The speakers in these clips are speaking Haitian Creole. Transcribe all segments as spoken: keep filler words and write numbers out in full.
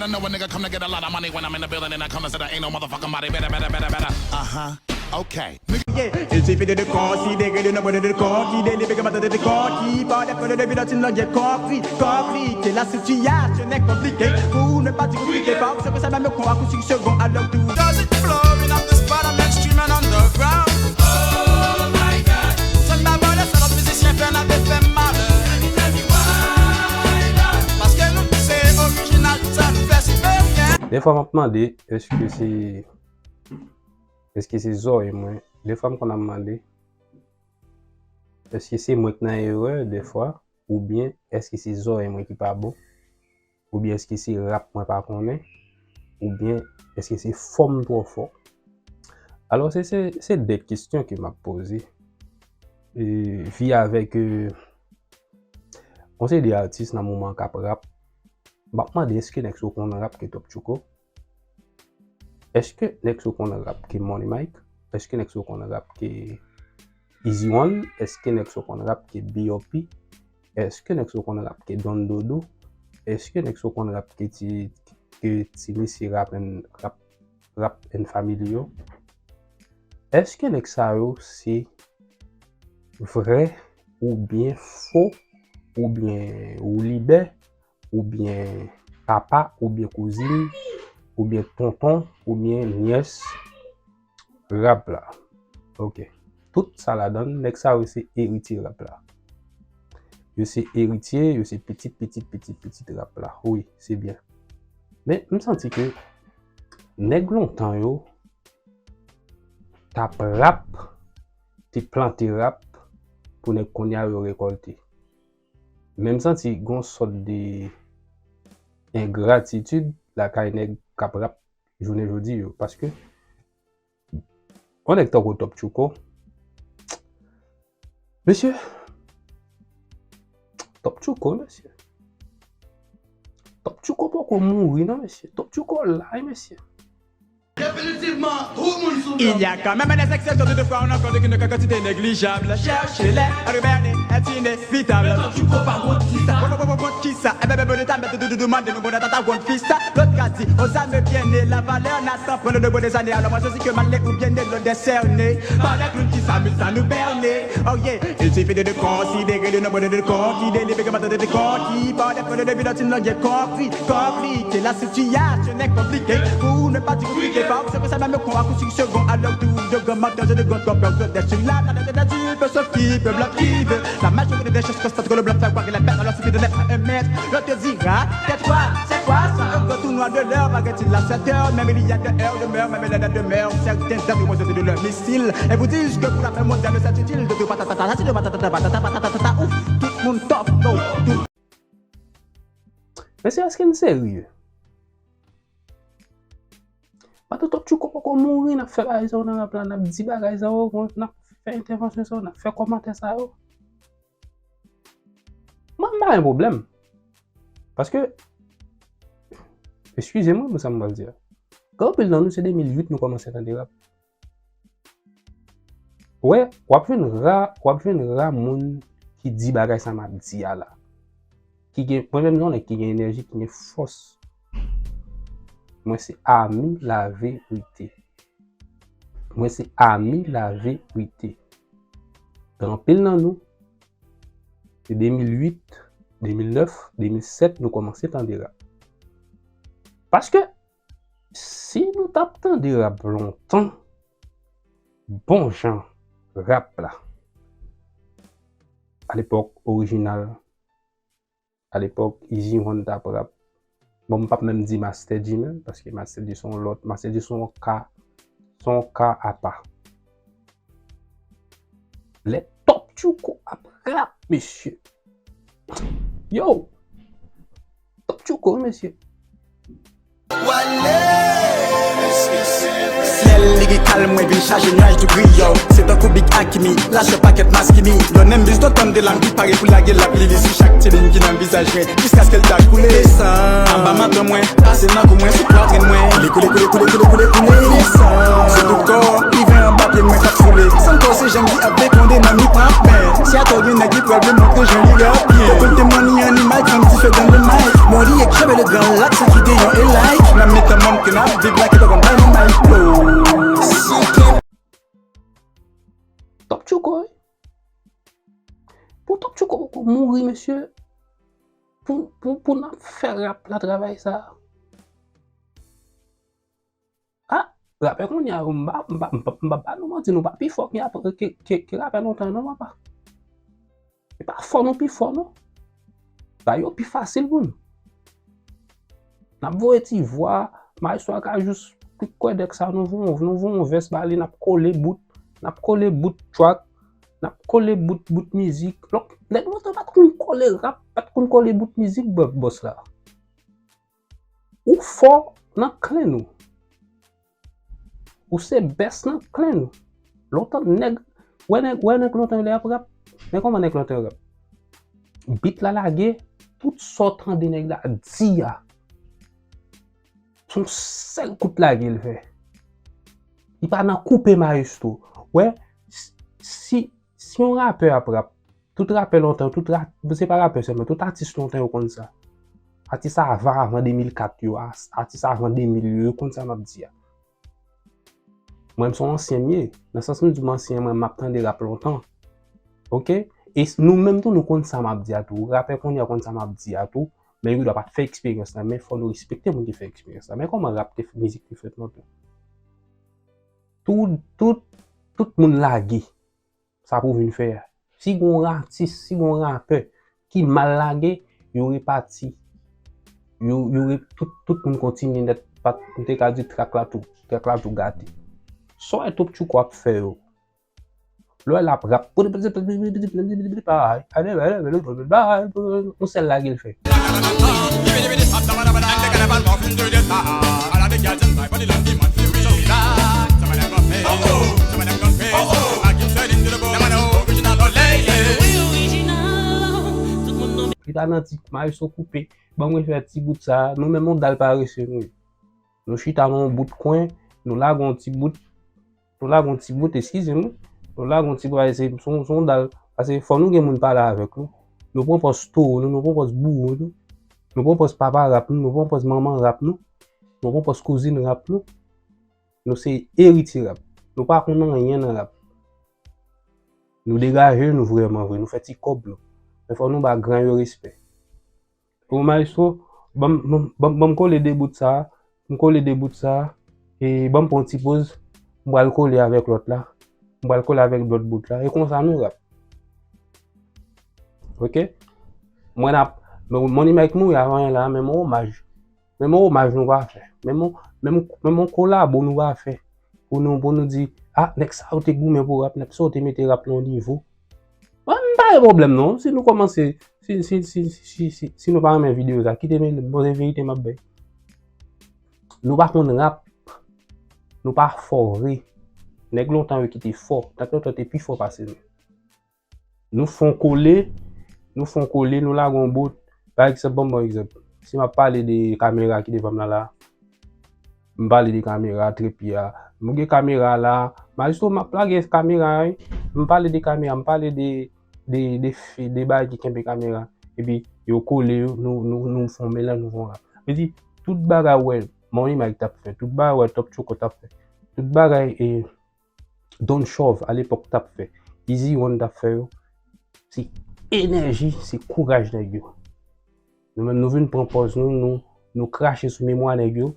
I know a nigga come to get a lot of money when I'm in the building and I come to say there ain't no motherfucking body better, better, better, better. Uh huh. Okay. Yeah. Il suffit de, de considérer le nombre de, de cons qui délivre comme de, de cons qui parlent de, de, de, de, de, de, compris, compris que la situation est compliquée. Pour ne pas dire compliqué, parce que ça va me croire que sur second à l'heure tout. Does it flowing up the spot, I'm extreme and underground. Oh my God. Sèl nan vòlè, sèl lòt mizisyen fè n ap fè m malè. Paske nou se orijinal, tout sa nou fè siperyen. Defwa m ap mande, èske se, èske se zòrèy mwen? Defwa m konn ap mande, èske se mwen k nan erè defwa? Oubyen èske se zòrèy mwen ki pa bon? Oubyen èske se rap mwen pa konnen? Oubyen èske se fò m twò fò? Alò, se, se, se de kesyon ke m ap poze. E, vi avèk, e, yon seri de atis nan moman k ap rap. M ap mande, èske nèg sa yo konn rap ke Top Tchouko? Èske nèg sa yo konn rap ke Money Mike? Èske nèg sa yo konn rap ke Easy One? Èske nèg sa yo konn rap ke B O P? Èske nèg sa yo konn rap ke Don Dodo? Èske nèg sa yo konn rap ke ti, ke ti mesye rap and, rap, rap and family yo? Èske nèg sa yo se vrè oubyen fo, oubyen woulibè, oubyen papa, oubyen kouzin, oubyen tonton, oubyen nyès rap la? Ok. Tout sa ladan, nèg sa yo se eritye rap la. Yo se eritye, yo se pitit, pitit, pitit, pitit rap la. Wi, se byen. Men, m santi ke nèg lontan yo t ap rap, te plante rap pou nèg kounye a yo rekòlte. Men m santi gon sòt de engratitid lakay nèg k ap rap jounen jodi yo. Paske, yon nèg tankou Top Tchouko, mesye, Top Tchouko, mesye. Top Tchouko poko mouri, non, mesye. Top Tchouko la, wi, mesye. Definitivman, tout moun sou Il y a quand même des exceptions, toutefois on en compte qu'une quantité négligeable. Cherchez-les, à le Bernet, est inévitable. Tchouko pa kont kisa? Bon, bon, bon, bon, bon, kisa? Eh ben, ben, bon, ta mèt doudou, doudou, mandé, nou bon, ta, ta, ta, bon, fista. L'autre ka di, aux âmes bien nées, la valeur n'attend point le debout des années. Alors moi je dis que mal né ou bien né, l'autre décerné. Par les clowns qui s'amusent à nous berner. Oh yeah, il suffit de, de considérer le nombre de, de cons qui délivre comme de, de cons qui parlent de, de, de, de, de, de, de, compris. Compliqué, la situation est compliquée. Pour ne pas dire compliqué, parce que ça va me croire que sur second à l'heure tout de grand matin, je ne compte pas perdre de sur la tête de tu peux sauf qui peut bloquer. La majorité des choses constatent que le bluff fait croire qu'il est bête, alors suffit de mettre un mètre. L'autre te dira, tais-toi, c'est quoi ça? Un grand tournoi de l'heure, paraît-il, à sept heures, même il y a deux heures de mer, même il y a deux heures, certains amis ont jeté de leurs missiles et vous disent que pour la paix mondiale, c'est utile de tout patata, patata, patata, patata, patata, patata, ouf, tout le monde top, no, tout Mesye, èske n serye? Patou Top Tchouko poko mouri, n ap fè bagay sa yo nan rap la, n ap di bagay sa yo, n ap fè entèvansyon sa yo, n ap fè kòmantè sa yo. Mwen, m pa gen pwoblèm. Paske, eskize mwen pou sa m pral di a. Gen anpil nan nou, se de mil uit nou kòmanse tande rap. Wè, w ap jwenn ra, w ap jwenn ra moun ki di bagay sa m ap di a la. Ki gen, mwen menm se yon nèg ki gen enèji, ki gen fòs. Mwen se ami laverite. Mwen se ami laverite. Gen anpil nan nou, se de mil uit, de mil nèf, de mil sèt, nou kòmanse tande rap. Paske, si nou t ap tande rap lontan, bon jan rap la. Alepòk Orijinal, alepòk Easy One t ap rap. Bon, m p ap menm di Master Dji menm, paske Master Dji se yon lòt, Master Dji se yon ka, se yon ka apa. Lè Top Tchouko ap rap, mesye. Yo! Top Tchouko, wi, mesye. Syèl lirikal mwen vin chaje nyaj tou gri, yo. Se tankou Big Akimi, lachè pakèt maskimi. Yo, nèm bis do tann de lam ki pare pou lage lapli li sou chak ti liy ki nan vizaj mwen. Jiskaske l ta koule. Desann anba manto mwen, pase nan kou mwen, sou pwatrin mwen. Li koule, koule, koule, koule, koule, koule. Desann sou tout kò, rive anba pye mwen k ap foule. San kò se janm ki ap dekonde nan mi pran men. Si atò gen nèg ki pral demontre jan li rap byen. Yo konn temwani animal, fanm dife dan le mic. Mori e Cheve le gran lak se ki deyon e like. Nan mitan moun ke n ap viv la ki pa konn bay nou may. Top Tchouko, wi. Pou Top Tchouko poko mouri, mesye. Pou, pou, pou n ap fè rap la travay sa. Ah, rapè kounye a yo, m pa, m pa, m pa, m pa ba nou manti, nou pa pi fò ke, ke, ke, ke rapè lontan yo non, papa. E pa fò nou pi fò non. Bagay yo pi fasil pou nou. N ap voye ti vwa, maestro a ka jis kwèdèk sa, nou voye, nou voye yon vès ba li, n ap kole bout, n ap kole bout track, n ap kole bout, bout mizik. Donk, nèg lontan pa t konn kole rap, pa t konn kole bout mizik, bò-, bòs la. Ou fò nan klen ou. Ou se bèst nan klen ou. Lontan nèg, wè nèg, wè nèg lontan lè ap rap. Men kòman nèg lontan rap? Bit la lage, tout sa w tande nèg la di a, se yon sèl kout lage l fè. Li pa nan koupe maestro. Wè, si, si yon rapè ap rap, tout rapè lontan, tout ra, se pa rapè sèlman, tout atis lontan yo konn sa. Atis avan, avan de mil kat yo, as-, atis avan de mil yo, yo konn sa m ap di a. Mwen, m se yon ansyen m ye. Nan sans m di m ansyen, mwen, m ap tande rap lontan. Oke? E s-, nou menm tou, nou konn sa m ap di a tou. Rapè kounye a konn sa m ap di a tou. Men yo dwa pa t fè eksperyans la. Men fò nou respekte moun ki fè eksperyans la. Men kòman rap te, mizik te fèt lontan? Tout, tout, tout moun lage sa pou vin fè a. Si gon atis, si gon rapè ki mal lage, yo repati. Yo, yo re, tout, tout moun kontinye nèt, pa t, m te ka di trak la tou, trak la tou gate. Sa w wè Top Tchouko ap fè yo. Lè l ap rap, yon sèl lage l fè. Li ta nan ti maestro koupe, ban mwen fè ti bout sa, nou menm yon dal parese nou ye. Nou chita nan yon bout kwen, nou lage yon ti bout, nou lage yon ti bout, eskize m, nou lage yon ti bout, se, se, se yon dal, paske fò nou gen moun pale avèk nou. Nou pran pòz towo nou, nou pran pòz bouwo nou, nou pran pòz papa rap nou, nou pran pòz manman rap nou, nou pran pòz kouzin rap nou. Nou se eritye rap. Nou pa konn anyen nan rap. Nou degaje nou vrèman vre, nou fè ti kòb nou. Men fò nou ba gran yo respè. Bon, maestro, ban m, ban m, ban m, ban m kole de bout sa, m kole de bout sa, e ban m pran ti poz, m pral kole avèk lòt la, m pral kole avèk lòt bout la, e konsa nou rap. Oke? Mwen ap, men Money Mike mouri avan yè la, men m omaj. Menm yon omaj nou pa fè. Menm yon, menm, menm yon kolabo nou pa fè. Pou nou, pou nou di, ah, nèg sa yo te goumen pou rap, nèg sa yo te mete rap nan yon nivo. Mwen, m pa gen pwoblèm non. Si nou kòmanse, si, si, si, si, si, si nou pa renmen videyo sa, kite m poze verite m ap bay. Nou pa konn rap. Nou pa fò vre. Nèg lontan yo ki te fò. Nèg lontan te pi fò pase nou. Nou fon kole, nou fon kole, nou lage yon bout. Pa egzanp, ban m ba w egzanp. Si m ap pale de kamera ki devan m nan la, m pale de kamera, trepye a. M gen kamera la, majistra m ap lage kamera, wi. M pale de kamera, m pale de, de, de, de bagay ki kenbe kamera. Epi, yo kole, yo, nou, nou, nou fon melanj, nou fon rap. Vle di, tout bagay w wè Money Mike t ap fè, tout bagay w wè Top Tchouko t ap fè, tout bagay, e, Don Chòv alepòk t ap fè, Easy One t ap fè yo, se enèji, se kouraj nèg yo. Nou menm nou vin pran pòz nou, nou, nou krache sou memwa nèg yo.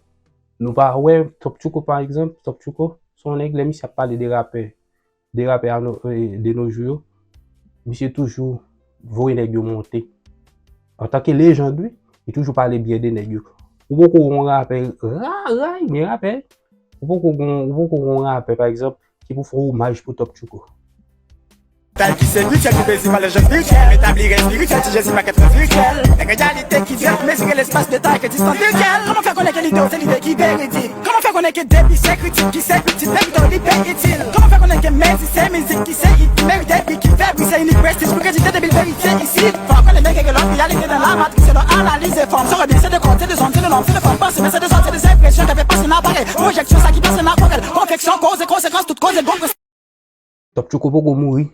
Nou pa wè Top Tchouko pa egzanp, Top Tchouko se yon nèg lè misye ap pale de rapè, de rapè a no, e, de nos jours yo, misye toujou voye nèg yo monte. Antanke lejand wi, li toujou pale byen de nèg yo. Ou poko wè yon rapè ra, ra, gen rapè, ou poko gon, ou poko gon rapè pa egzanp ki pou fè omaj pou Top Tchouko. Tay ki se rityèl pou bezi pa lejand vityèl. Etabli rèv spirityèl, ti Jezi pa ket rèv vityèl. Nèg reyalite ki vyèl pou mezire lespas de tay ke distans vityèl. Kòman fè konnen ke lide w se lide ki veridik? Kòman fè konnen ke depi se kritik ki se itil, depi to li pe itil? Kòman fè konnen ke mezi se mizik ki se it, merite bi ki fè bri se inik prestij pou kredite debil verite isit. Fò konnen nèg gen lòt reyalite nan la matris se lò analize fòm. Sa w wè byen se de kò, se de zòn, se de nòm, se de fòm panse, men se de zòt, se de enpresyon k ap pase nan aparèy. Pwojeksyon sa ki pase nan akwarèl. Konfeksyon, koze, konsekans, tout koze, gon Top Tchouko poko mouri.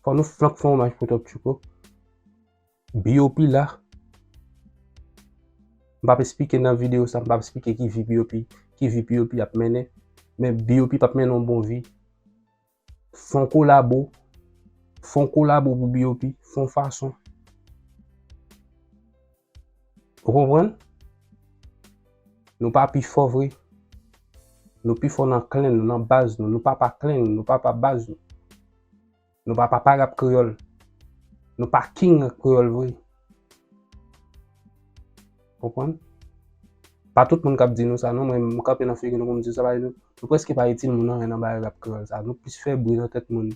Fò nou flank fè omaj pou Top Tchouko. B O P la. M p ap eksplike nan videyo sa, m p ap eksplike ki vi B O P, ki vi B O P ap mennen. Men B O P p ap mennen yon bon vi. Fè yon kolabo. Fè yon kolabo pou B O P. Fè yon fason. Ou konprann? Nou pa pi fò vre. Nou pi fò nan klen nou, nan baz nou. Nou papa klen nou, nou papa baz nou. Nou pa papa rap kreyòl. Nou pa king rap kreyòl vre. Konprann? Pa tout moun k ap di nou sa non, mwen m kanpe nan figi nou pou m di sa, paske nou, nou prèske pa itil moun anyen nan bagay rap kreyòl sa. Nou plis fè bri nan tèt moun,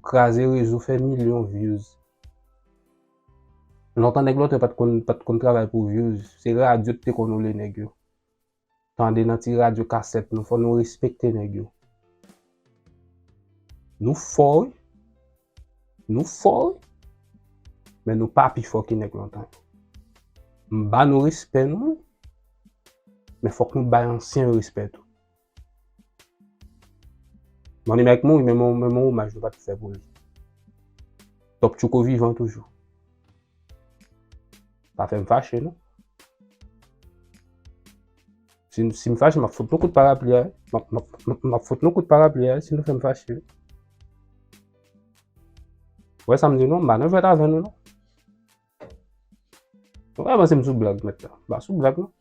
kraze rezo, fè milyon views. Lontan nèg lontan pa t konn, pa t konn travay pou views. Se radyo t te konn woule nèg yo. Tande nan ti radyo kasèt nou, fò nou respekte nèg yo. Nou fò wi. Nou fò wi. Men nou pa pi fò ke nèg lontan yo. M ba nou respè nou wi. Men fòk nou bay ansyen yo respè tou. Money Mike mouri, men yon, men yon omaj nou pa t fè pou li. Top Tchouko vivan toujou. Pa fè m fache non. Si, si m fache, m ap fout nou kout parapli a. M ap, m ap, m ap, m ap fout nou kout parapli a si nou fè m fache. Ou wè sa m di nou, m pa nan jwèt avè nou non. Ou pa panse m sou blag mèt la. M pa sou blag non.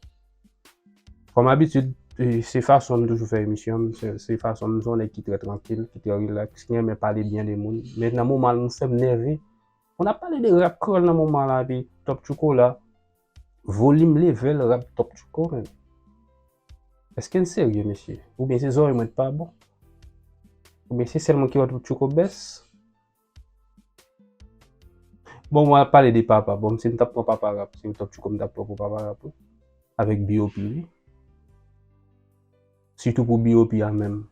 Kòm abitid, e, se fason m toujou fè emisyon m, se, se fason m, m se yon nèg ki trè trankil, ki trè rilaks, ki renmen pale byen de moun. Men nan moman l, m fè m nève. Moun ap pale de rap kreyòl nan moman la, epi Top Tchouko la, volim level rap Top Tchouko menm. Èske n serye, mesye? Oubyen se zòrèy mwen t pa bon? Oubyen se sèl mwen ki wè Top Tchouko bès? Bon, mwen ap pale de papa. Bon, si m t ap pran papa rap, se Top Tchouko m t ap pran pou papa rap, wi. Avèk B O P, wi. Sitou pou B O P a menm.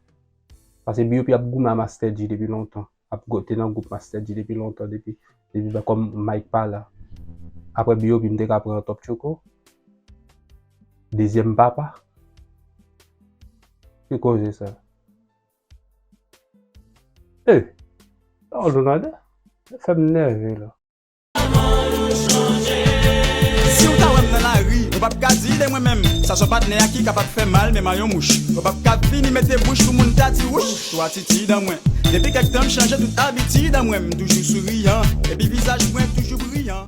Paske B O P ap goumen a Master G depi lontan. Ap go-, te nan gwoup Master G depi lontan, depi, depi ba kòm Mike pa la. Apre B O P, m te ka pran Top Tchouko. Dezyèm papa. Ki koze sa? E, oh, Donada, fè m nève la. Si w ta wè m nan lari, ou p ap ka di de mwen menm. Sa se yon patnè a ki kapab fè mal, menm a yon mouch. Ou p ap ka vini mete bouch pou moun ta di wouch sou atitid an mwen. Depi kèk tan, m chanje tout abitid an mwen. M toujou souriyan, epi vizaj mwen toujou briyan.